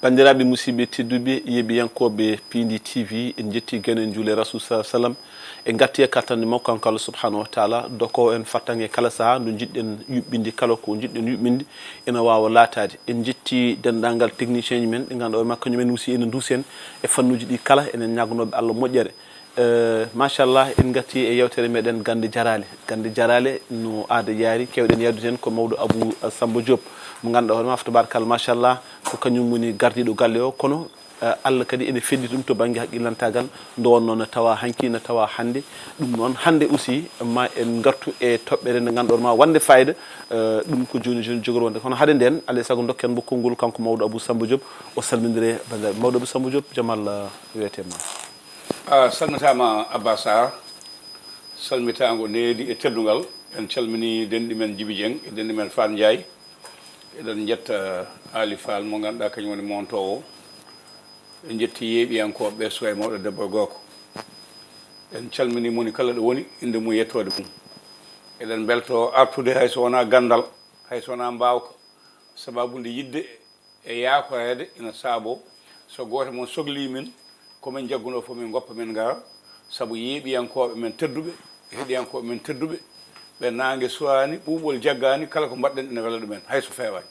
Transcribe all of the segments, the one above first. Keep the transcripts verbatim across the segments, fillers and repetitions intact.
Banndiraaɓe musidɓe tedduɓe, yeeɓiyankooɓe Piindi T V, en njetti genen juule Rasul sallallahu alaihi wasallam. En ngatti e kattanɗe makko kanko Allah subhanahu wa taala, dokowo en fattange kala saha ndu njiɗɗen yuɓɓinde, kala ko njiɗɗen yuɓɓinde ina waawa laataade. En njetti denndaangal technicien ji men, ɓe ngannduɗaa ɓe makko kañum en aussi ene nduusi en e fannuuji ɗi kala, enen ñaaganooɓe Allah moƴƴere. Eh, machallah, en ngatti e yewtere meɗen Gannde Jaraale. Gannde Jaraale, no aada yaari, keewɗen yewde heen ko mawɗo Abou Samba Diop, mo ngannduɗaa hoore ma, tabaarkalla, machallah, ko kañum woni gardiiɗo galle o, kono, eh, Allah kadi ene feddi ɗum to bannge haqqillantaagal, nde wonnoo na tawa hanki, na tawa hannde. Ɗum noon, hannde aussi, ma en ngartu e toɓɓere nde ngannduɗaa ma wonde fayida, eh, ɗum ko jooni jooni jogori wonde. Kono hade ndeen, alaa e sago ndokken mo konngol kanko mawɗo Abou Samba Diop, o salmindire banndiraaɓe. Mawɗo Abou Samba Diop, jam Allah, eh, wiyete ma. A salmitaama Abba Sarr, salmitaango needi e teddungal. En calminii denɗi men Jibi Jeŋ e denɗi men Fat Njaay. Eɗen njetta Ali Faal mo ngannduɗaa kañum woni moontoowo. En njetti yeeɓiyankooɓe ɓe, suka e mawɗo, debbo e gorko. En calminii moni kala ɗo woni, innde mum e yettoode mum. Eɗen mbeltoo artude hay so wonaa ganndal, hay so wonaa mbaawka, sabaabu nde yiɗde e yaakoreede ina saaboo. So gooto e mon sohlii min, ko min njaggunoo fof min ngoppa min ngara, sabu yeeɓiyankooɓe men tedduɓe, heɗiyankooɓe men tedduɓe, ɓe naange suwaani, ɓuuɓol jaggaani, kala ko mbaɗɗen ina wela ɗumen, hay so feewaani.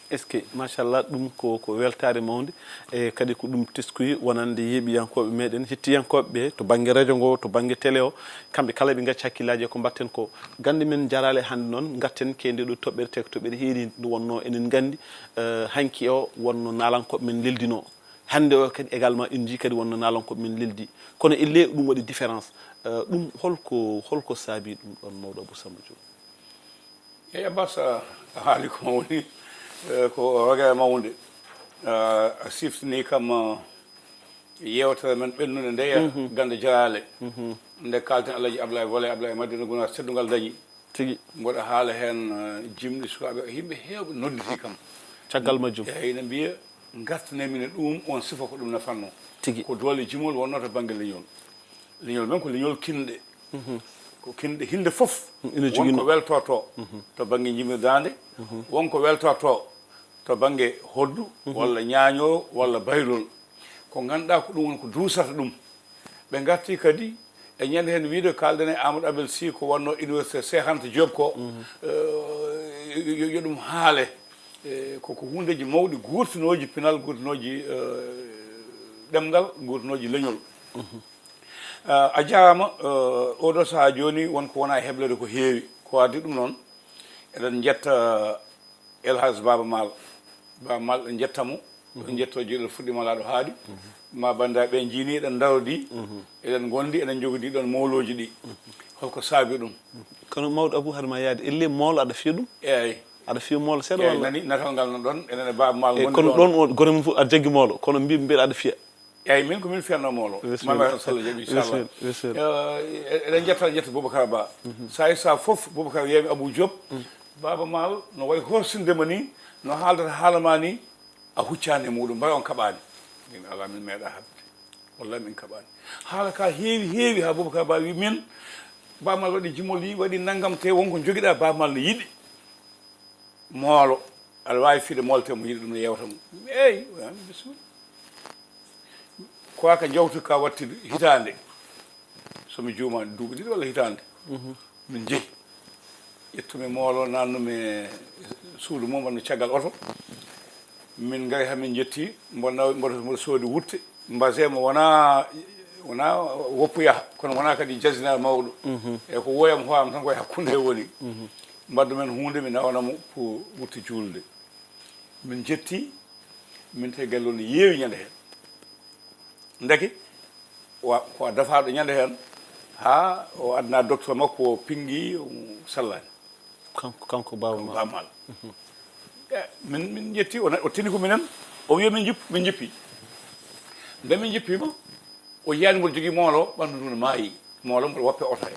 Est-ce que, machallah, ɗum ko, ko weltaare mawnde, e kadi ko ɗum teskuyi wonande yeeɓiyankooɓe meɗen, hettiyankooɓe ɓe to bannge radio ngo, to bannge télé o, kamɓe kala ɓe ngacci hakkillaaji e ko mbaɗten ko. Gannde men jaraale hannde noon, ngatten ke nde ɗo toɓɓere, te ko toɓɓere heeri nde wonnoo enen nganndi, eh, hanki o wonno naalankooɓe men leldinoo. Hannde o kadi également en njii kadi wonno naalankooɓe men leldi. Kono e ley ɗum waɗi différence. Eh, ɗum holko, holko saabi ɗum ɗoon, mawɗo Abou Samba Diop? Eyi, Abbas, a, a haali ko mawni, eh, ko rogere mawnde. Ah, a siftini kam, ah, yewtere men ɓennunde nde, Gannde Jaraale. Nde kaalten Alhaji Ablaye Wole, Ablaye Madina Gunaas teddungal dañi. Tigi. Mboɗo haala heen, eh, jimɗi sukaaɓe, yimɓe heewɓe nodditi kam. Caggal majjum. Eyi, ina mbiya, ngartane min e ɗum, on sifa ko ɗum nafatnoo. Tigi. Ko doole jimol wonnoo to bannge leñol. Leñol men ko leñol kinɗe. Ko kinɗe hinde fof. Ina jogii Won ko no- weltorto to bannge jimirdaande, won ko weltorto to bannge hoddu, walla ñaaño, walla baylol. Ko ngannduɗaa ko ɗum woni ko duusata ɗum. Ɓe ngarti kadi e ñande heen wiide, kaalden e Amadou Abel Sy ko wonnoo Université Cheikh Anta Diop ko, eh, yo, yo, yo ɗum haale. Eh, ko, ko huundeeji mawɗi, guurtinooji pinal, guurtinooji, eh, ɗemngal, guurtinooji leñol. Eh, a jaaraama, eh, oɗo sahaa jooni won ko wona e hebleede ko heewi. Ko addi ɗum noon, eɗen njetta El Hadj Baaba Maal. Baaba Maal, en njetta mo. En njetto jiiɗal fuɗɗiima laaɗo haaɗi. Ma banndiraaɓe ɓe njiini eɗen ndarodi, eɗen ngondi, eɗen njogodi ɗoon moolooji ɗi. Holko saabi ɗum? Kono mawɗo Abou, hade ma yaade, elle moolo aɗa fiya ɗum? Eeyi. Aɗa fiya moolo seeɗa Eeyi, walla? Nani, natal ngal no ɗoon, enen e Baaba Maal Eyi, ngondi kono ɗoon. Ɗoon o, gore mum fof aɗa jaggi moolo, kono mbi-, mbiɗa aɗa fiya. Eeyi, min ko min fiyatnoo moolo. Bisimilla. Mami Hasan Sall jaaɓi, inchallah. Bisimilla, bisimilla. Eh, e-, eɗen njetta, njetta Boubacar Ba. Saay saah fof, Boubacar yeeɓi Abou Diop. Baaba Maal no wayi horsinde ma ni, no haaldata haala ma ni, a huccaani e muɗum, mbay on kaɓaani. Min alaa, min meeɗa haɓde. Wallahi min kaɓaani. Haala ka heewi, heewi, haa Boubacar Ba wi min, Baaba Maal waɗi jimol yi, waɗi nanngam, te won ko njogiɗaa, Baaba Maal no yiɗi moolo. Aɗa waawi fiyde moolo te mo yiɗi ɗum, ne yewta mo. Eeyi, o wi, "Bisimilla." Ko a ka jawtu ka watti hitaande, so mi juumaani, duuɓi ɗiɗi walla hitaande. Min njehi. Ƴettumi moolo, naannumi suudu mum, wonmi caggal oto. Min ngari haa min njetti, mboɗo nawi, mboɗo, mboɗo soodi wutte. Mbase mo wonaa, wonaa woppu yaha, kono wonaa kadi jasina mawɗo. E ko woyam horam tan koye hakkunde he woni. Mbaddu men huunde, mi nawana mo pour wutte juulde. Min njetti, min tawi galle o no yeewi ñande heen. Ndeke, wa-, ko a dafaaɗo ñande heen, haa o adna docteur makko, o pinngi, o sallaani. Kanko, kanko Baaba Maal. Baaba Maal. Eh, min, min njetti, o na-, o tini ko minen, o wiya min njippu, min njippi. Nde min njippiima, o yiyaani mboɗo jogii moolo, ɓanndu ndu no maayi. Moolo mboɗo woppa e oto he.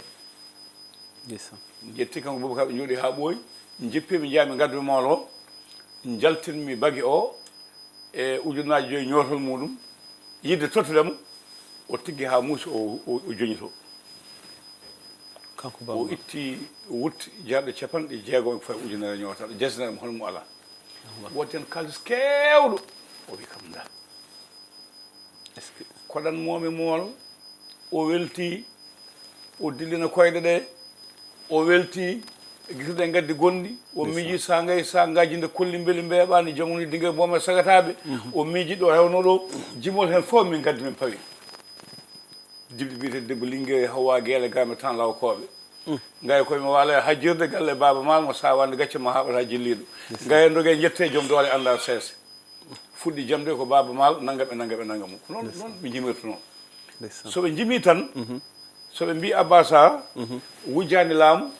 Ndeysaan. Njetti kanko Boubacar, ɓe njooɗi haa ɓooyi, njippi, ɓe njeyaa, ɓe ngaddu moolo, njaltinmi bagi o e ujunnaaji joyi ñootol muɗum, yidde tottude mo, o tiggi haa muusi, o, o, o joñi to. Kanko O Baaba Maal. Itti wutte jarɗe capanɗe jeegom e ko fawi ujunere ñootaɗo, jasnere mo hono mo alaa. Waɗi heen kaalis keewɗo. O wi kam da. Koɗan moomi mool, o welti, o dillina koyɗe ɗe, o welti, gisuɗe ngaddi gonɗi, o miiji sangay sangaji nde kolli mbeli mbeeɓani jamuni dinge boome sagataɓe, o miiji ɗo hewno ɗo, jimol hen fof min ngaddi min pawi. Dibde mbiyete debbo Lingeere Hawwa Geele Gayme tan lawkooɓe. Ngaye koye mo waala e hajjirde galle Baaba Maal mo sawande gacce mo haɓata jilliiɗo. Ngaye doge jette joom doole annda seese. Fuɗɗi jamde ko Baaba Maal nangam e nangam e nangam mum. Ko noon noon ɓe jimirta noon. So ɓe jimi tan, so ɓe mbi Abba Sall wujjaani laamu,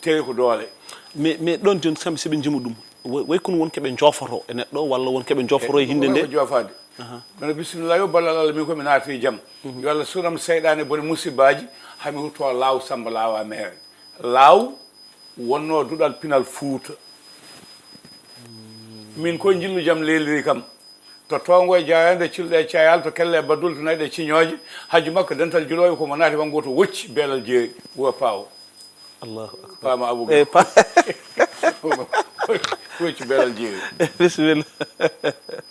tewi ko doole. Mais mais ɗon jooni kamɓe so ɓe jimu ɗum, way kono won keɓe jofoto e neɗɗo walla won keɓe jofoto e hinde nde? Ko jofaade. Mbeɗa bisimilla yo ballal Allah min ko mi naati e jam. Yo Allah suram seyɗaane bone musibbaaji, hami rutto laaw Samba laawa meere. Laaw wonno duɗal pinal Fuuta. Min ko njillu jam leeliri kam. To toongo e jaayaande cilɗe e cayal to kelle e baddule to nayɗe e ciñooje. Hajju makko dental julooɓe ko mo naati wanngo to wocci beelal jeeri wuro paawo. Allahu akbar. Paama Abou Gueye. Eh, pa- Weccu beelal jeeri. Bisimilla.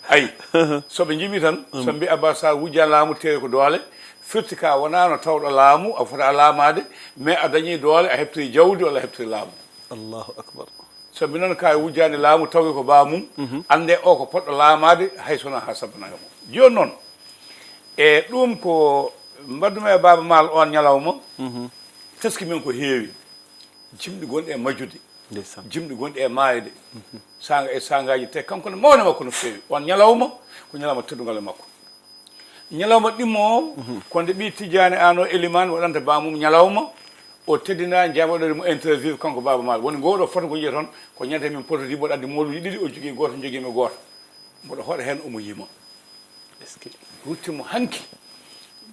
Ayi, so ɓe njiɓi tan, so mbi Abba Sall wujja laamu tewi ko doole, firti ka wonaa no tawɗo laamu, a fota laamaade, mais a dañi doole, a heɓtiri jawdi walla a heɓtiri laamu. Allahu akbar. So mbi noon ka wujjaani laamu tawi ko ba mum, annde o ko poɗɗo laamaade hay sona ha sabbanaka mo. Jooni noon, e ɗum ko mbaɗdumi e Baaba Maal on ñalawma, teski min ko heewi. Jimɗi gonɗi e majjude, jimɗi gonɗi e maayde, sanga e sangaji te kanko ne mawne makko no feewi. On ñalawma ko ñalawma teddungal e makko. Ñalawma ɗimmo o, ko nde ɓii Tijjaani Aan o Elimaan waɗanta ba mum ñalawma, o teddina jaabaɗoɗe mo interview kanko Baaba Maal. Woni ngoɗo foto ko jiya toon, ko ñande min poto di mboɗo addi mooluji ɗiɗi, o jogii gooto, jogii mi gooto. Mboɗo hoɗa heen omo yima. Rutti mo hanki,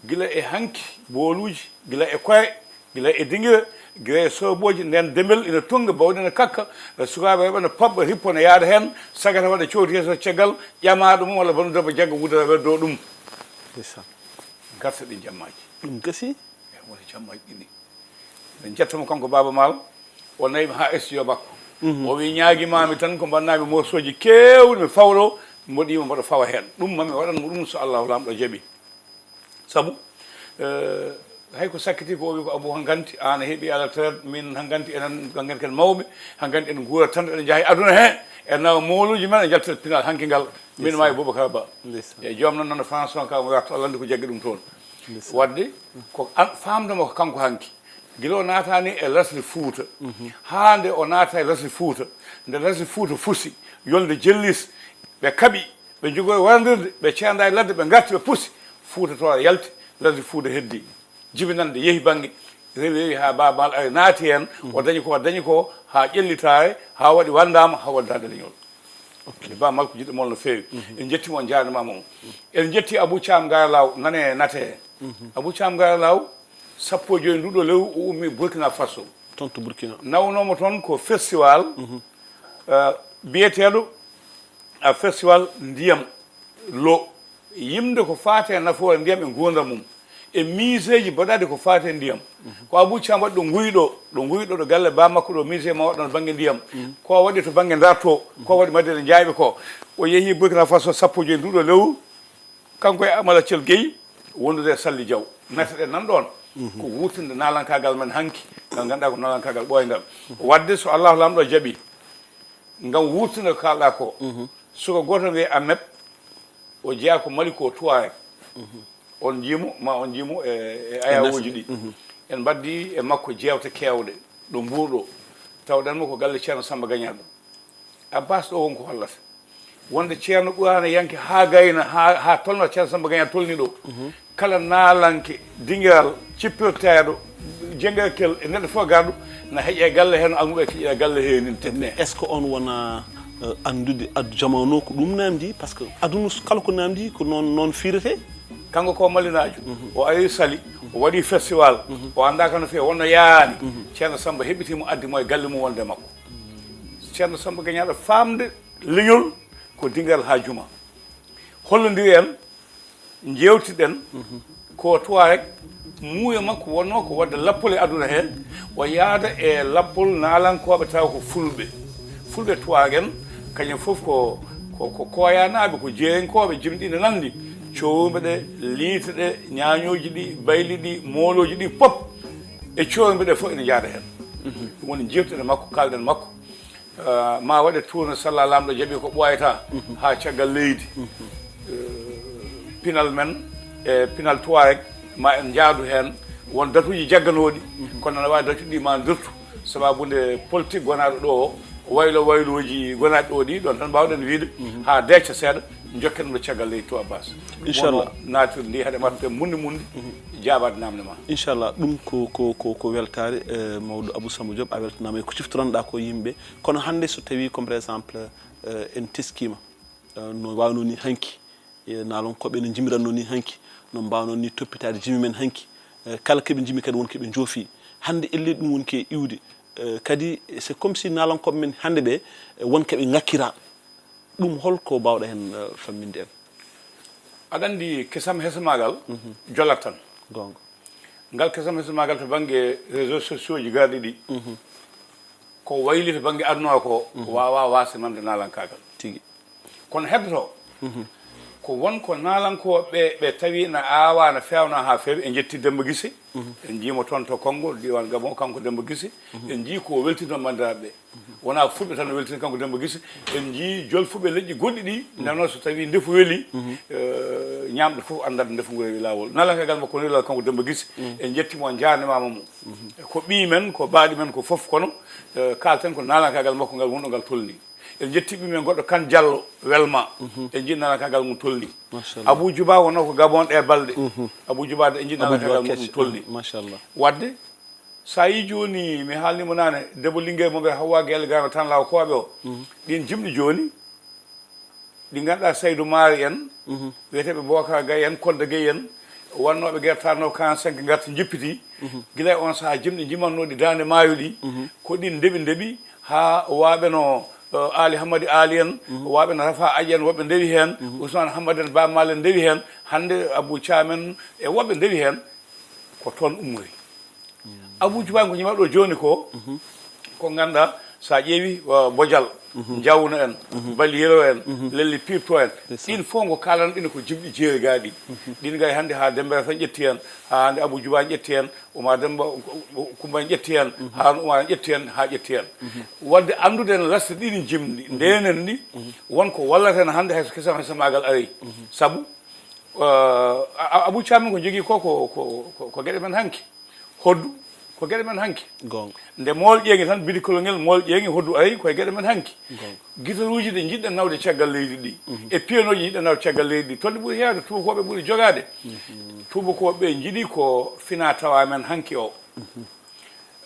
gila e hanki, booluuji, gila e koye, gila e dingira, gila e soobooji, nden dembel ina tunnga, bawɗe ina kakka, sukaaɓe heɓa no paɓɓa, rippo no yaada heen, sagata waɗa cowti yeeso caggal, ƴamaaɗo mum walla banu debbo jagga wudda weddo ɗum. Ndeysaan. Garta ɗin jammaaji. Ɗum gasi? E woni jammaaji ɗiɗi. Min njettamo kanko Baaba Maal, o nawi mi haa studio makko. O wi ñaagimami tan ko mbannami morceauji keewɗi mi fawɗo, mboɗima mboɗo fawa heen. Ɗum mami waɗan mo ɗum so Allahu Laamɗo jaɓi. Sabu eh, hay ko sakkiti ko o wi ko Abou hankanti, aan a heɓi ala traite, min hankanti enen hankanti ken mawɓe, hankanti en nguura tan eɗen njaha e aduna he, en nawa mooluji men e njaltira pinal hanki ngal. Min ma e Boubacar Ba. E joom noon noon France on ka mo yarto Allah anndi ko jaggi ɗum toon. Wadde ko an famdemo ko kanko hanki. Gila o naatani e lasli Fuuta. Haa nde o naata e lasli Fuuta. Nde lasli Fuuta fusi, yolde jellis, ɓe kaɓi, ɓe njogoyi warandirde, ɓe ceenda e ladde, ɓe ngarti, ɓe pusi. Fuuta to yalti, lasli Fuuta heddi. Jibinande yehi bannge, rewi, rewi haa Baaba Maal ari naati heen, o dañi ko, o dañi ko, haa ƴellitaare, haa waɗi wanndaama, haa waɗi daande leñol. Ok. Baaba Maal ko jiɗɗo mool no feewi. En njetti mo, on njaarnama mo. En njetti Abou Thiam Gaara Law, nane nate. Abou Thiam Gaara Law, sappo e joyi nduɗo lewru, o ummi Burkina Faso. Toon to Burkina. Nawnomo toon ko festival, eh, biyeteeɗo, a festival ndiyam lo. Yimde ko faati e nafoore ndiyam e nguurndam mum. E miiseeji baɗaaɗi ko faati e ndiyam. Ko Abou Thiam waɗi ɗo Nguyɗo, ɗo Nguyɗo, ɗo galle ba makko ɗo, miisee ma waɗɗon bannge ndiyam. Ko waɗi to bannge Ndarto, ko waɗi Madina Njaayɓe ko. O yehi Burkina Faso sappo e joyi nduɗo lewru, kanko e Amala Thiel Gueye, wondude e Salli Diaw. Nate ɗen nan ɗoon. Ko wurtinde naalankaagal men hanki, ngal ngannduɗaa ko naalankaagal ɓooyngal. Wadde so Allahu Laamɗo jaɓi, ngam wurtinde ko kaalɗaa ko, suka gooto wiyee Ahmed, o jeyaa ko Mali ko Tuareg. On njiimo, ma on njiimo e, e ayawuuji ɗi. En mbaɗdi e makko jeewte keewɗe, ɗo Mbuur ɗo. Tawɗen mo ko galle Ceerno Samba Gagnaaɗo. Abbas ɗo won ko hollata. Wonde Ceerno Quraana yanke haa gayna, haa, haa tolno Ceerno Samba Gagnaaɗo tolni ɗo. Kala naalanke, dingiral, cippirteeɗo, jenngerkel e neɗɗo fof garɗo, na heƴe galle heen, almuɓe keƴe galle heen, nin tenne. Est-ce que on wona, euh, anndude ad-, jamanu ko ɗum namdi? Parce que aduna s-, kala ko namdi ko noon, noon firete. Kanko ko Malinaajo. O ari Sali, o waɗi festival, o anndaaka no feewi, wonno yaani. Ceerno Samba heɓɓiti mo, addi mo e galle mum wonde makko. Ceerno Samba Gagnaaɗo faamde leñol ko dingiral haa juma. Hollondiri en, njeewtiɗen, ko Tuareg, muuyo makko wonno ko waɗde lappol e aduna he, o yaada e lappol naalankooɓe tawa ko Fulɓe. Fulɓe Tuareg en, kañum fof ko, Ko, ko koyanaaɓe, ko jeeyankooɓe, jimɗi ina nanndi, coowuɓe ɗe, liita ɗe, ñaañooji ɗi, bayli ɗi, moolooji ɗi, pop e coowuɓe ɗe fof ina njaada heen. Ɗum woni jeewtuɗen makko, kaalɗen makko. Ah, ma waɗe tuurno salla laamɗo jaɓi ko ɓooyata haa caggal leydi. Eh, pinal men e pinal Tuareg ma en njaadu heen won datuuji jagganooɗi, kono ana waawi datuuji ɗi ma ndirtu, sababu nde politique gonaaɗo ɗo o, waylo waylooji gonaaɗi ɗo ɗi, ɗon tan mbaawɗen wiyde, haa deeca seeɗa, njokken ɗum ɗo caggal leydi to Abbas. Inchallah. Wonno naatirde ndi, haɗe maɓɓe munde munde, jaabaade naamne ma. Inchallah, ɗum ko, ko, ko, ko weltaare, eh, mawɗo Abou Samba Diop, a weltanaama e ko ciftoranɗaa ko yimɓe. Kono hannde so tawii, comme par exemple, eh, en teskiima, eh, no waawno ni hanki, e naalonkooɓe no njimiratno ni hanki, no mbaawno ni toppitaade jimi men hanki. Eh, kala ko ɓe njimi kadi won ko ɓe njoofi. Hannde ellee ɗum woni ko e iwde. Eh, kadi c'est comme si naalonkooɓe men hannde ɓe, eh, won ko ɓe ŋakkira. Ɗum hol ko mbaawɗa heen, eh, famminde en? Aɗa anndi kesam hesamaagal jolat tan. Goonga. Ngal kesam hesamaagal to bannge réseaux sociaux ji garɗi ɗi, ko wayli to bannge aduna o ko waawaa waasde mamde naalankaagal. Tigi. Kono heddoto ko won ko naalankooɓe ɓe tawi na aawaa, na feewnaa haa feewi. En njetti Demmba Gise. En njii mo toon to Konngo, diiwaan Gabon, kanko Demmba Gise. En njii ko o weltinoo banndiraaɓe ɓe. Wonaa fulɓe tan o weltini kanko Demmba Gise. En njii jolfuɓe leƴƴi goɗɗi ɗi, ndenno so tawii ndefu welii, eh, ñaamɗo fof anndat ndefu ngu rewi laawol. Naalankaagal makko no welaa kanko Demmba Gise. En njetti mo, en njaarnimaama mo. Ko ɓiy men, ko baaɗi men, ko fof kono, eh, kaalten ko naalankaagal makko ngal wonɗo ngal tolni. En njetti ɓiy men goɗɗo Kan Jallo Welma. En njii naalankaagal mum tolni. Machallah. Abou Djouba wonno ko Gabon ɗe balɗe. Abou Djouba de en njii naalankaagal mum tolni. Machallah. Wadde, so a yii jooni, mi haalnii mo naane, debbo Lingeer mo ɓe Hawwa Gelle Gano tan law kooɓe o. Ɗin jimɗi jooni, ɗi ngannduɗaa Saydou Maari en, wiyeteeɓe Bokar Gaye en, Kodda Gueye en, wonnooɓe gertaanoo quarante-cinq ngarti njippiti. Gila e on sahaa jimɗi njimannooɗi daande maayo ɗi, ko ɗin ndeɓi ndeɓi haa waaɓe no, eh, Ali Hammadi Ali en, waaɓe no Rafa Aji en, woɓɓe ndewi heen, Ousmane Hammadi en, Ba Maal en ndewi heen, hannde Abou Thiam en e woɓɓe ndewi heen, ko toon ummori. Abou Djouba ko ñimaɗo jooni ko, ko ngannduɗaa, so a ƴeewi, uh, Bojal, Jawna en, Bali Yero en, Lelli Pirto en, ɗin fof ngo kaalanɗen ko jimɗi jeeri gaaɗi. Ɗin ngayi hannde haa Demmbere tan ƴetti heen, haa hannde Abou Djouba en ƴetti heen, Oumar Demba Kumba en ƴetti heen, Harouna Oumar en ƴetti heen, haa ƴetti heen. Wadde anndude en rasta ɗiɗi jimɗi, ndenen ɗi, won ko wallata en hannde hay so kesam hesamaagal arii. Sabu, uh, a-, a-, Abou Thiam ko jogii ko, ko, ko, ko, ko geɗe men hanki. Hoddu, ko geɗe men hanki. Goonga. Nde mool ƴeeŋi tan, bidikolol ngel mool ƴeeŋi, hoddu ari, ko e geɗe men hanki. Goonga. Gitaruuji ɗi njiɗɗen nawde caggal leydi ɗi, e piyanooji njiɗɗen nawde caggal leydi ɗi, tolni ɓuri heewde, tuubakooɓe ɓuri jogaade. Tuubakooɓe njiɗi ko fina tawa men hanki o.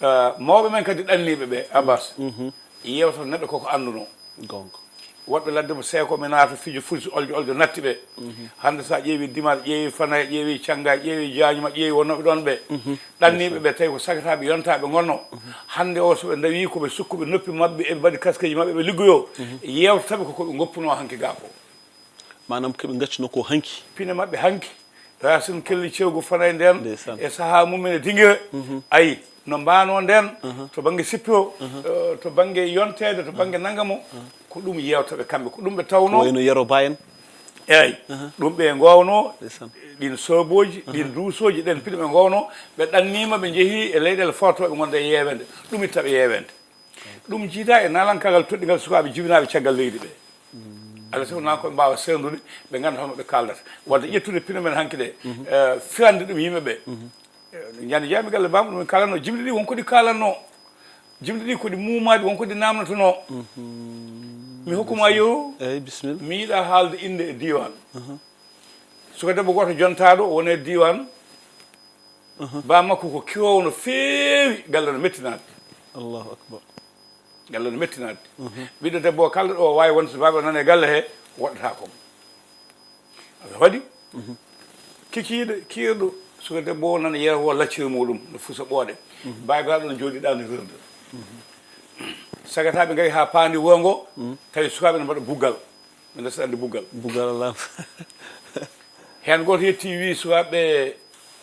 Eh, mawɓe men kadi ɗanniiɓe ɓe, Abbas, yewtata neɗɗo koko annduno. Goonga. Woɓɓe ladde mo seeko mi naata fijo fulsi oljo oljo natti ɓe. Hannde so a ƴeewi Dimal, ƴeewi Fanay, ƴeewi Canngaay, ƴeewi Jaañuma, ƴeewi wonnooɓe ɗoon ɓe. Ɗanniiɓe ɓe tawi ko sagataaɓe yontaaɓe ngonno. Hannde o so ɓe ndawi ko ɓe sukkuɓe noppi maɓɓe, eɓe mbaɗi kaskeeji maɓɓe, ɓe liggoyo. Yewtata ɓe ko ko ɓe ngoppuno hanki gaa ko. Maanaam ko ɓe ngaccuno ko hanki. Pine maɓɓe hanki. Racine Kelly Cewgu Fanay ndeen, ndeysaan, e sahaa mum en e Dingira. Ayi, no mbaano ndeen, to bannge sippi o, eh, to bannge yonteede, to bannge nannga mo, ko ɗum yewta ɓe kamɓe, ko ɗum ɓe tawno. Ko wayno Yero Ba en. Eeyi, ɗum ɓe ngoowno, ndeysaan, ɗin soobooji, ɗin duusooji, ɗen pine ɓe ngoowno, ɓe ɗanniima, ɓe njehii e leyɗeele fortooɓe ngonde e yeewende, ɗum itta ɓe yeewende. Ɗum jiidaa e naalankaagal toɗɗingal sukaaɓe jibinaaɓe caggal leydi ɓe. Alaa sago naalankooɓe mbaawa seerndude, ɓe ngannda hono ɓe kaaldata. Wadde ƴettude pine men hanki ɗe, eh, firande ɗum yimɓe ɓe. Eh, ñande jeyaa mi galle baam, ɗum en kaalanno, jimɗi ɗi won ko ɗi kaalanno. Jimɗi ɗi ko ɗi muumaaɗi, won ko ɗi naamnotonoo. Mi hokkuma yeru, eeyi, bisimilla, mi yiɗaa haalde innde e diiwaan. Suka debbo gooto jontaaɗo woni e diiwaan. Ba makko ko kiroowo no feewi, galle no mettinaade. Allahu akbar. Galle no mettinaade. Ɓiɗɗo debbo o kala ɗo o waawi wonde so baaba nana e galle he, woɗɗata ko. Aɗa waɗi? Kikiiɗe, kiirɗo, suka debbo o nana yeewa lacciri muɗum, no fusa ɓooɗe. Baabiraaɗo no jooɗi ɗaani rewde. Sagataaɓe ngari haa paandi wuro ngo, tawi sukaaɓe no mbaɗa buggal. Ɓe ndesa anndi buggal. Buggal alaa. Heen gooto yetti wii sukaaɓe,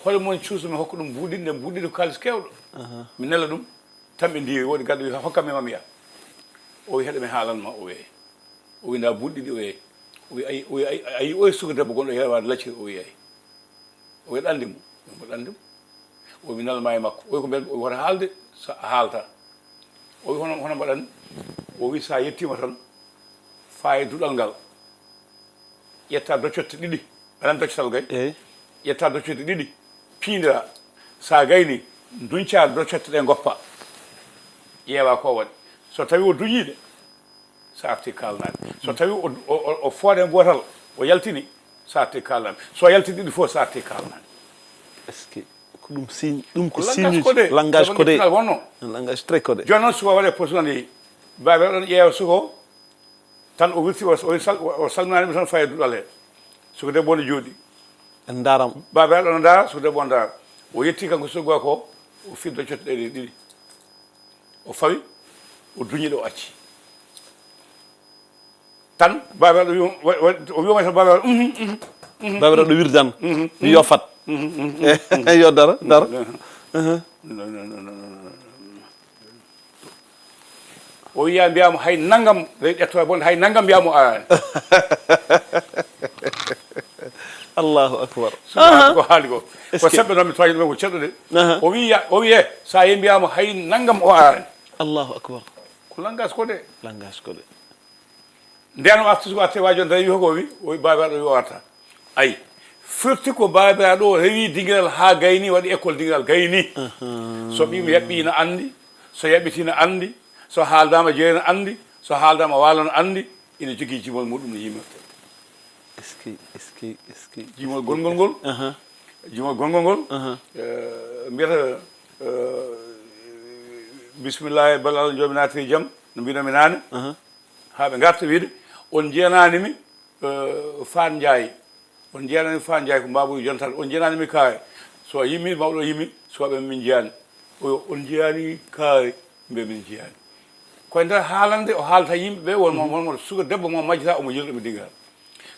hol mon cuusu mi hokka ɗum buuɗiɗe, nden buuɗiɗe ko kaalis keewɗo. Mi nela ɗum, tan ɓe ndiiri, woodi garɗo wii, "Hokka mi ma mi yaha." O wii, "Heɗo mi haalan ma," o wii. O wi, "Ndaa buuɗi ɗiɗi." O yehi. O wi, "Ayi, o wi, ayi, ayi, oye suka debbo gonɗo yeewaade lacce?" O wi, "Ayi." O wi, "Aɗa anndi mo?" "Mboɗo anndi mo." O wi, "Mi nalmaa e makko." O wi, "Ko mbiyat-mi, o wota haalde, so a haalta." O wi, "Hono, hono mbaɗan?" O wi, "So a yettiima tan, faa e duɗal ngal, ƴetta doccotte ɗiɗi." Aɗa anndi doccotal kay? Eey. "Ƴetta doccotte ɗiɗi, piindira. So a gayni, nduñca doccotte ɗe, ngoppa. Ƴeewa ko waɗi. So tawi o duñii ɗe, so arti kaalanaami. So tawi o, o, o, o fooɗe gootal, o yaltini, so arti kaalanaami. So yaltini ɗiɗi fof, so arti kaalanaami." Est-ce que ko ɗum signe, ɗum ko signe uji, langage codé. Langage codé. Pinal wonno. Un langage très codé. Jooni noon, suka waɗe poste noon, yehi. Baaba ɗon ƴeewa suka o, tan o wirti, o, o sal-, o salminaani mo tan, fayi e duɗal he. Suka debbo ne jooɗi. En ndaara mo. Baaba ɗon ndaara, suka debbo on ndaara. O yetti kanko suka ko, o fidda cotte ɗe ɗiɗi. O fawi, o duñi ɗo, o acci. Tan, baaba ɗo wi-, wa-, wa-, o wi'oma tan, baaba ɗo, "Mhm, mhm, mhm." Baaba ɗo wirdan. Mhm, mhm. Yo fat. Mhm, mhm, mhm. Yo dara, dara. Mhm. Mhm. Non, non, non, non, non, non. O wiya, mbiyaamo hay nanngam, ley ƴettoore bonde, hay nanngam mbiyaamo araani. Allahu akbar. Subhaana ko haali ko. Est-ce que ko seɓɓe noon mi tooñi ɗum ko ceɗɗo de. Aha. O wiya, o wiye, so a yehi mbiyaamo hay nanngam o araani. Allahu akbar. Ko langage codé. Langage codé. Ndeen o arti, suka arti, waajo on tawi wi, "Hoko o wi?" O wi, "Baabiraaɗo wi o arta." Ayi, firti ko baabiraaɗo o rewi dingiral haa gayni, waɗi école dingiral gayni. Ahan. So ɓiyum yaɓɓi ina anndi, so yaɓɓiti ina anndi, so haaldaama jeeya ina anndi, so haaldaama waalo ina anndi, ina jogii jimol muɗum no yimirte. Est-ce que, est-ce que, est-ce que, jimol est-ce que gonngol ngol, aha, jimol gonngol ngol, aha, eh, mbiyata, eh, "Bismillaahi, ballal Joomi naati e jam," no mbiynomi naane. Aha. Haa ɓe ngarta wiide, "On njiyanaani mi, eh, Faan Njaay. On njiyanaani mi Faan Njaay, ko Mbaabu jontaɗo. On njiyanaani mi kaye." So a yimi, mawɗo o yimi, sukaaɓe min njiyaani. O, "On njiyaani kaye?" Mbiya, "Min njiyaani." Koye nder haalande, o haalta yimɓe ɓe, won mo, won mo suka debbo mo majjata, omo yiɗa ɗum dingiral.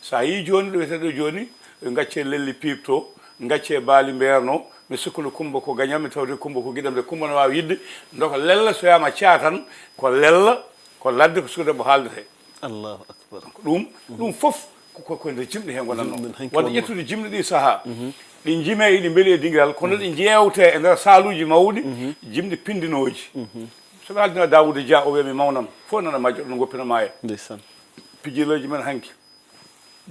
So a yii jooni, ɗo wiyetee ɗo jooni, ɓe ngaccee lelli piipto, ngaccee baali mbeerno, mi sikkuno Kummba ko gañam, mi tawde Kummba ko giɗam de, Kummba no waawi yiɗde, ndoka lella, so wiyaama caa tan, ko lella, ko ladde, ko suka debbo haaldetee. Allahu akbar. Donc, ɗum, ɗum fof ko, ko, ko nder jimɗi he ngonatnoo. Jimɗi men hanki wonno. Wadde ƴettude jimɗi ɗi sahaa, mhm, ɗi njimee, eɗi mbeli e dingiral, kono, mhm, ɗi njeewtee e nder saaluuji mawɗi, mhm, jimɗi pindinooji. Mhm. So ɓe haaldino Daawuuda Jah, o wiya mi mawnan, fof nana majjo, ɗum goppina maaya. Ndeysaan. Pijirlooji men hanki.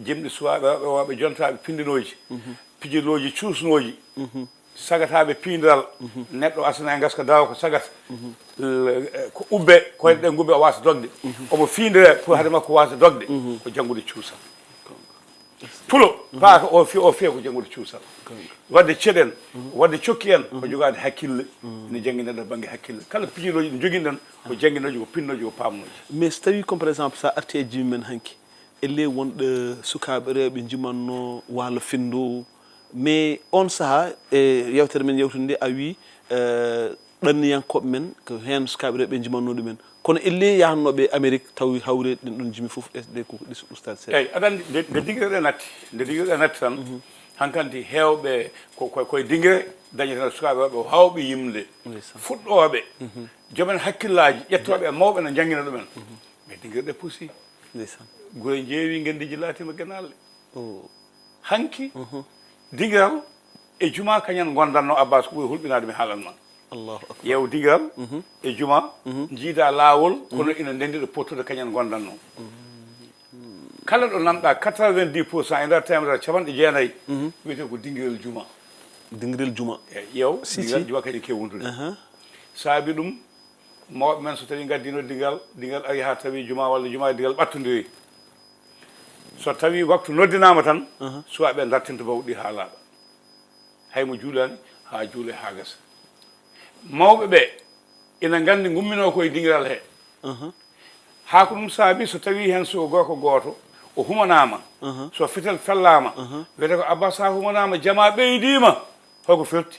Jimɗi suwaaɓe, rewɓe, worɓe, jontaaɓe, pindinooji. Mhm. Pijirlooji cuusnooji. Mhm. Sagataaɓe piindiral. Mhm. Neɗɗo asana e ngaska, daawa ko sagata. Mhm. L-, ko ubbe, koyɗe ɗe ngubbe, o waasa dogde. Mhm. Omo fiindire pour hade makko waasa dogde. Mhm. Ko janngude cuusal. Pulo, mhm, paaka, o fiya, o fiya ko janngude cuusal. Gonga. Wadde ceɗen, mhm, wadde cokki en, ko, mhm, jogaade hakkille. Mhm. Ene jannginee ɗo bannge hakkille. Kala pijirlooji ɗi njoginɗen, ko, ah, jannginooji, ko pinnooji, ko paamnooji. Mais so tawii, comme par exemple, so a artii e jimi men hanki, ellee wonɗo sukaaɓe rewɓe njimannoo waalo finndo, mais oon sahaa, e yeewtere men yeewtude nde, a wii, eh, ɗanniyankooɓe men, ko heen sukaaɓe rewɓe njimannoo ɗumen. Kono ellee yahnooɓe Amerik, tawi hawre ɗen ɗon jimi fof, e ɗe ko ɗi ustaad seeɗa. Eey, aɗa anndi, nde, nde dingiral ɗe natti, nde dingiral ɗe natti tan, mhm, hankanti heewɓe ko, ko, koye dingiral dañata sukaaɓe rewɓe hawɓe yimde. Ndeysaan. Fuɗɗooɓe, mhm, joomen hakkillaaji, ƴettooɓe e mawɓe no njanngina ɗumen. Mhm. Mais dingiral ɗe pusi. Ndeysaan. Gure njeewi, ngenndiiji laatiima genaale. Oh. Hanki, mhm, dingiral e juma kañum ngondanno, Abbas, ko ɓuri hulɓinaade mi haalan ma. Allahu akbar. Yeew dingiral, mhm, e juma, mhm, njiida laawol, kono, mhm, ina ndenndi ɗo pottude kañum ngondanno. Mhm. Kala ɗo nanɗa quatre-vingt-dix pour cent e nder teemedere capanɗe jeenayi, mhm, wiyetee ko dingiral juma. Dingiral juma. E yeew, si, dingiral si, juma kañum keewi wondude. Aha. Saabi ɗum, mawɓe men so tawii ngaddino dingiral, dingiral ari haa tawi juma walla juma e dingiral ɓattondiri. So tawii waktu noddinaama tan, aha, sukaaɓe dartinta bawɗi haa laaɓa. Hay mo juulaani, haa juule, haa gasa. Mawɓe ɓe ina nganndi ngumminoo ko e dingiral he. Aha. Haa ko ɗum saabi so tawii heen suka gorko gooto, o humanaama, aha, so fetel fellaama, aha, wiyetee ko Abbas, a humanaama, jama ɓeydiima. Hoko firti?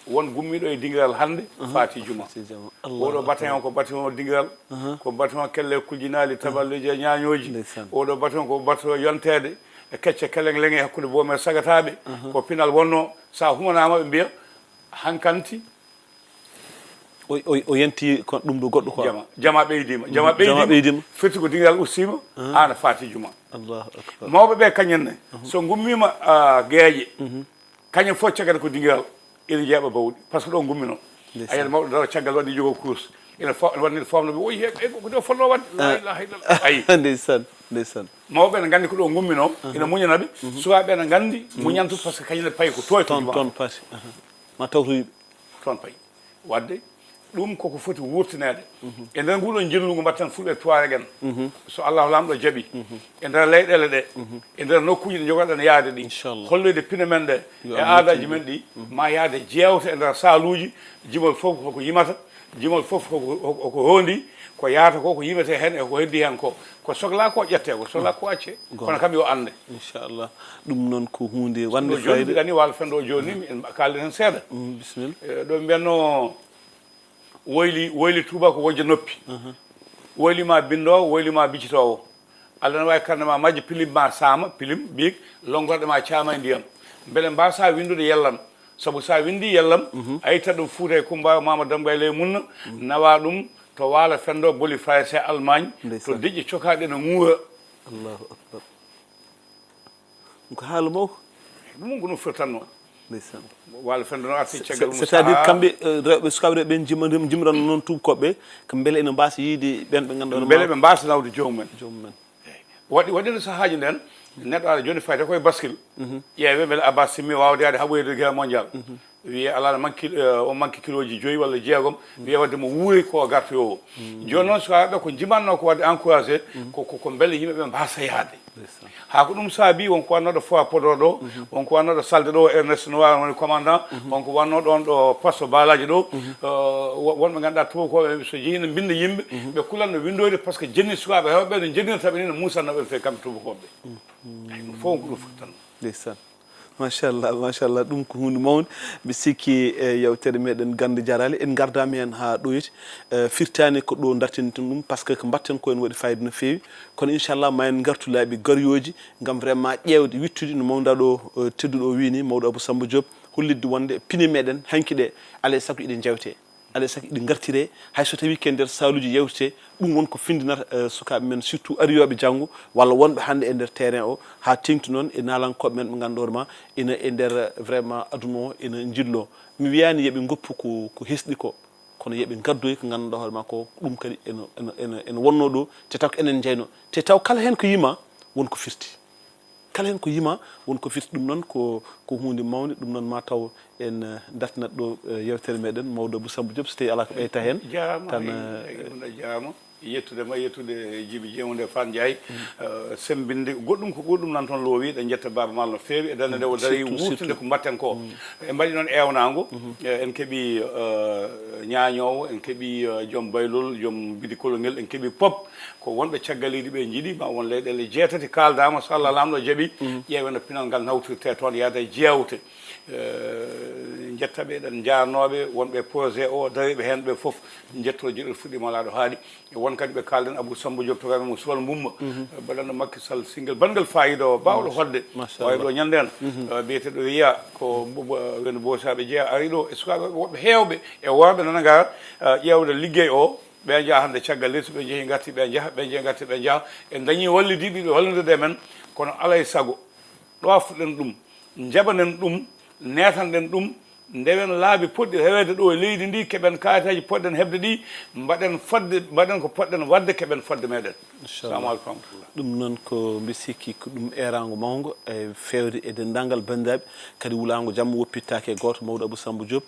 Won gummiiɗo e dingiral hannde, aha, faati juma. Faati juma. Allahu akbar. Oɗo bataillon ko bataillon dingiral, aha, ko bataillon kelle kuljinaali, aha, taballeeji e ñaañooji. Ndeysaan. Oɗo bataillon ko bataillon yonteede e kecce keleng-leng e hakkunde boomi e sagataaɓe. Aha. Ko pinal wonno, so a humanaama, ɓe mbiya, hankanti, O, o, o yanti ko ɗum ɗo goɗɗo quoi. Jama, jama ɓeydiima. Jama Jama ɓeydiima. Ɓeydiima. Firti ko dingiral ustiima, aan a faati juma. Allahu akbar. Mawɓe ɓe kañen ne, so ngummiima ah, geeƴe, kañen fof cakkata ko dingiral, ina jeeɓa bawɗi, par ce que ɗo ngummino. Ndeysaan. A yiyat mawɗo daro caggal waɗi jogo course, ina fo waɗni fomno ɓe, oyi he, e ko ɗo fotno waɗde, la ilaha illallah. Ayi. Ndeysaan, ndeysaan. Mawɓe ne nganndi ko ɗo ngummino, ina muñana ɓe. Sukaaɓe ne nganndi muñantu, par ce que kañum ne payi ko tooy ko Toon, juma. Toon paati. Aha. Ma tawtoyi ɓe. Toon payi. Waɗde ɗum koko foti wurtineede. E nder nguɗo njillu ngu mbaɗten fulɓe tuwaare gen. So Allahu Laamɗo jaɓi. E nder leyɗeele ɗe. E nder nokkuuji ɗe njogoɗen yaade ɗi. Inchallah. Holloyde pine men ɗe. Yo E Allah aadaaji men ɗi. Ma yaade jeewte e nder saaluuji. Jimol fof koko yimata. Jimol fof koko, koko, koko hoondi. Ko yahata ko, ko yimete heen e ko heddi heen ko. Ko sohlaa ko ƴettee, ko sohlaa ko accee. Kono kam yo annde. Inchallah. Ɗum noon ko huunde wande ɗo jooni fayida. Mbiɗa ni waalo fenndo o jooni mi en kaalden heen seeɗa. Bisimilla. Eh, ɗo mbiyatno woyli woyli tuuba ko wojja noppi. Woyli ma binndoowo, woyli ma biccitoowo. Allah ne waawi karne ma majje pilim ma saama pilim biig, lonngorɗe ma caama e ndiyam. Mbele mbaasaa winndude yellam? Sabu so a winndii yellam, a ittat ɗum Fuuta e Kummba, Maama Demmba e Ley Munna, nawaa ɗum to Waalo Fenndo, Boli Farayse, Almaañ, to deƴƴe cokaaɗe no ŋuura. Allahu akbar. Ɗum ko haala mawko. Ɗum ko ɗum firtanno. Ndeysaan. Waalo Fenndo no arti caggal mum. C'est-à-dire kamɓe rewɓe sukaaɓe rewɓe ɓen jimran noon tuubakooɓe ɓe, ko mbele ene mbaasa yiide ɓen ɓe ngannduɗaa. Mbele ɓe mbaasa nawde joomum en. Joomum en. Waɗi waɗi no sahaaji nden neɗɗo ara jooni fayta koye baskil, ƴeewe mbele Abbas Simmi waawde yaade haɓoyde guerre mondial. Wiye alaa no manque, o manque kilooji joyi walla jeegom, wiye waɗde mo wuuri ko o gartoyoowo. Jooni noon sukaaɓe ɓe ko njimatnoo ko waɗde encouragé, ko ko mbele yimɓe ɓe mbaasa yaade. Haa ko ɗum saabi wonko wannooɗo Foire Podor ɗo, wonko wannooɗo Salde ɗo, Ernest Noir woni commandant, wonko wannoo ɗoon ɗo poste Balaji ɗo, wonɓe ngannduɗaa tuubakooɓe so jehi no mbinnda yimɓe, ɓe kulan no winndoyde par ce que jenni sukaaɓe rewɓe ɓe no njennirta ɓe ni no muusannoo ɓe fewi kamɓe tuubakooɓe ɓe. Ɗum fof ko ɗum fottanno. Ndeysaan. Machallah, machallah, ɗum ko huunde mawnde. Mbi sikki e yewtere meɗen gannde jaraali en ngardaama heen haa ɗoyti. Firtaani ko ɗo dartinten ɗum par ce que ko mbaɗten ko ene waɗi fayida no feewi. Kono inchallah ma en ngartu laabi garoyooji ngam vraiment ƴeewde wittude no mawɗo ɗo tedduɗo o wiini, mawɗo Abou Samba Diop, hollitde wonde pine meɗen hanki ɗe alaa e sago iɗe njawte. Alaa e sago iɗe ngartire hay so tawi ke nder saaluuji yewtete. Ɗum won ko findinata sukaaɓe men surtout ariyooɓe janngo walla wonɓe hannde e nder terrain o haa teeŋti noon e naalankooɓe men ɓe ngannduɗaa ma ina e nder vraiment aduna o ina njillo. Mi wiyaani yoɓe ngoppu ko ko hesɗi ko, kono yoɓe ngaddoy ko ngannduɗaa hoore ma ko ɗum kadi ene ene ene wonnoo ɗo te taw ko enen njeynoo te taw kala heen ko yima won ko firti. Kala heen ko yima won ko firti. Ɗum noon ko ko huunde mawnde. Ɗum noon ma taw en dartinat ɗo yewtere meɗen mawɗo Abou Samba Diop so tawi alaa ko ɓeyta heen. Jaaraama tan. Jaaraama. Yettude ma yettude Jibi Jeemunde Faan Njaay. Semmbinde goɗɗum ko ɓuri ɗum nan toon loowi. Eɗen njetta Baaba Maal no feewi e darnde nde o darii wuurtude ko mbaɗten ko. En mbaɗi noon eewnaango. En keɓi ñaañoowo, en keɓi joom baylol, joom bidi kolongel, en keɓi pop. Ko wonɓe caggaliiɗi ɓe njiɗi ma won leyɗeele jeetati kaaldaama so Allah Laamɗo jaɓi. Ƴeewen no pinal ngal nawtirtee toon yaada e jeewte. Njettaɓe eɗen njaarnooɓe wonɓe e projet o dariiɓe heen ɓe fof. Njettoo jeɗel fuɗɗiima laaɗo haaɗi. E won kadi ɓe kaalden Abou Samba Diop to kamɓe mo Suwal Mbumma. Baɗanɗo Makki Sall Singel banngel faayiida o baawɗo hoɗde. Wawi ɗo ñande en biyeteɗo wiya ko woni Bosaɓe jeeya ari ɗo e sukaɓe woɓɓe hewɓe e worɓe nana gara ƴewde liggey o. Ɓe njaha hannde caggal leydi so ɓe njehi ngarti ɓe njaha ɓe njehi ngarti ɓe njaha. En dañi wallidiɓe ɓe wallidirde men. Kono alay sago ɗoaftuɗen ɗum, njaɓanen ɗum, netanɗen ɗum, ndewen laabi poɗɗi reweede ɗo e leydi ndi, keɓen kayitaji poɗɗen heɓde ɗi, mbaɗen fodde mbaɗen ko poɗɗen waɗde keɓen fodde meɗen. Salamu aleykum wa rahmatullah. Ɗum noon ko mbi sikki ko ɗum erango mawngo e fewde e denndaangal banndiraaɓe. Kadi wulaango jamma woppittaake e gooto, mawɗo Abou Samba Diop.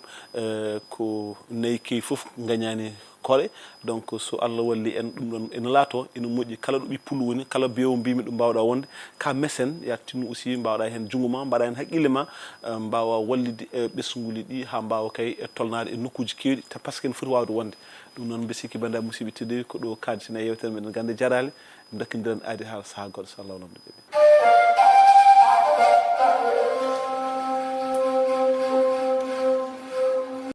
Ko nayi kewi fof ngañaani koɗe. Donc so Allah walli en ɗum ɗon ene laato ene moƴƴi kala ɗo ɓi pullo woni kala bewo mbimi ɗum mbawɗa wonde ka mécène ya tinno aussi mbawɗa hen junngo ma mbaɗa hen haqqille ma. Mbawa wallide ɓesnguuli ɗi ha mbawa kay tolnade e nokkuji kewɗi ta parce que ene foti wawde wonde. Ɗum noon mbi sikki banndiraaɓe musidɓe tedduɓe ko ɗo kaditen e yewtere meɗen gande jarale. Dakkindiren aadi ha saha goɗɗo so Allah wonande jaɓi.